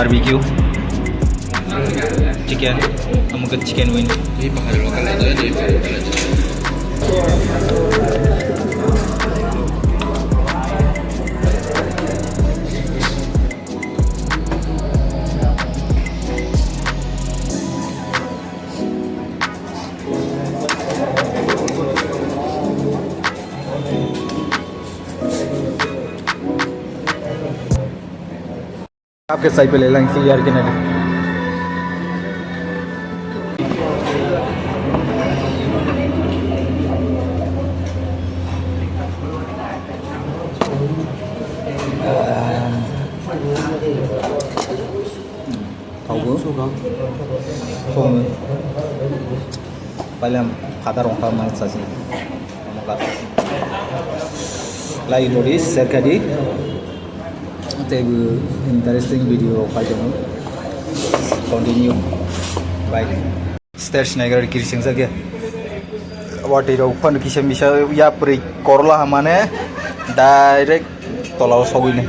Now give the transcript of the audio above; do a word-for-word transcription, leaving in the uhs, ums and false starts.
Barbecue chicken, amo khe chicken wing. Kap khe chai pele lang clear khe nai. Thogo. Thogo. Paila father rok kha mang sasi. Lai lori serkadi. Tei bo interesting video rok pai tongo. Continue. Bye. Stairs naigra kirsing sa khe. Watwi rok phano kisa misa yapri korla hamane direct tola o sogwi nai.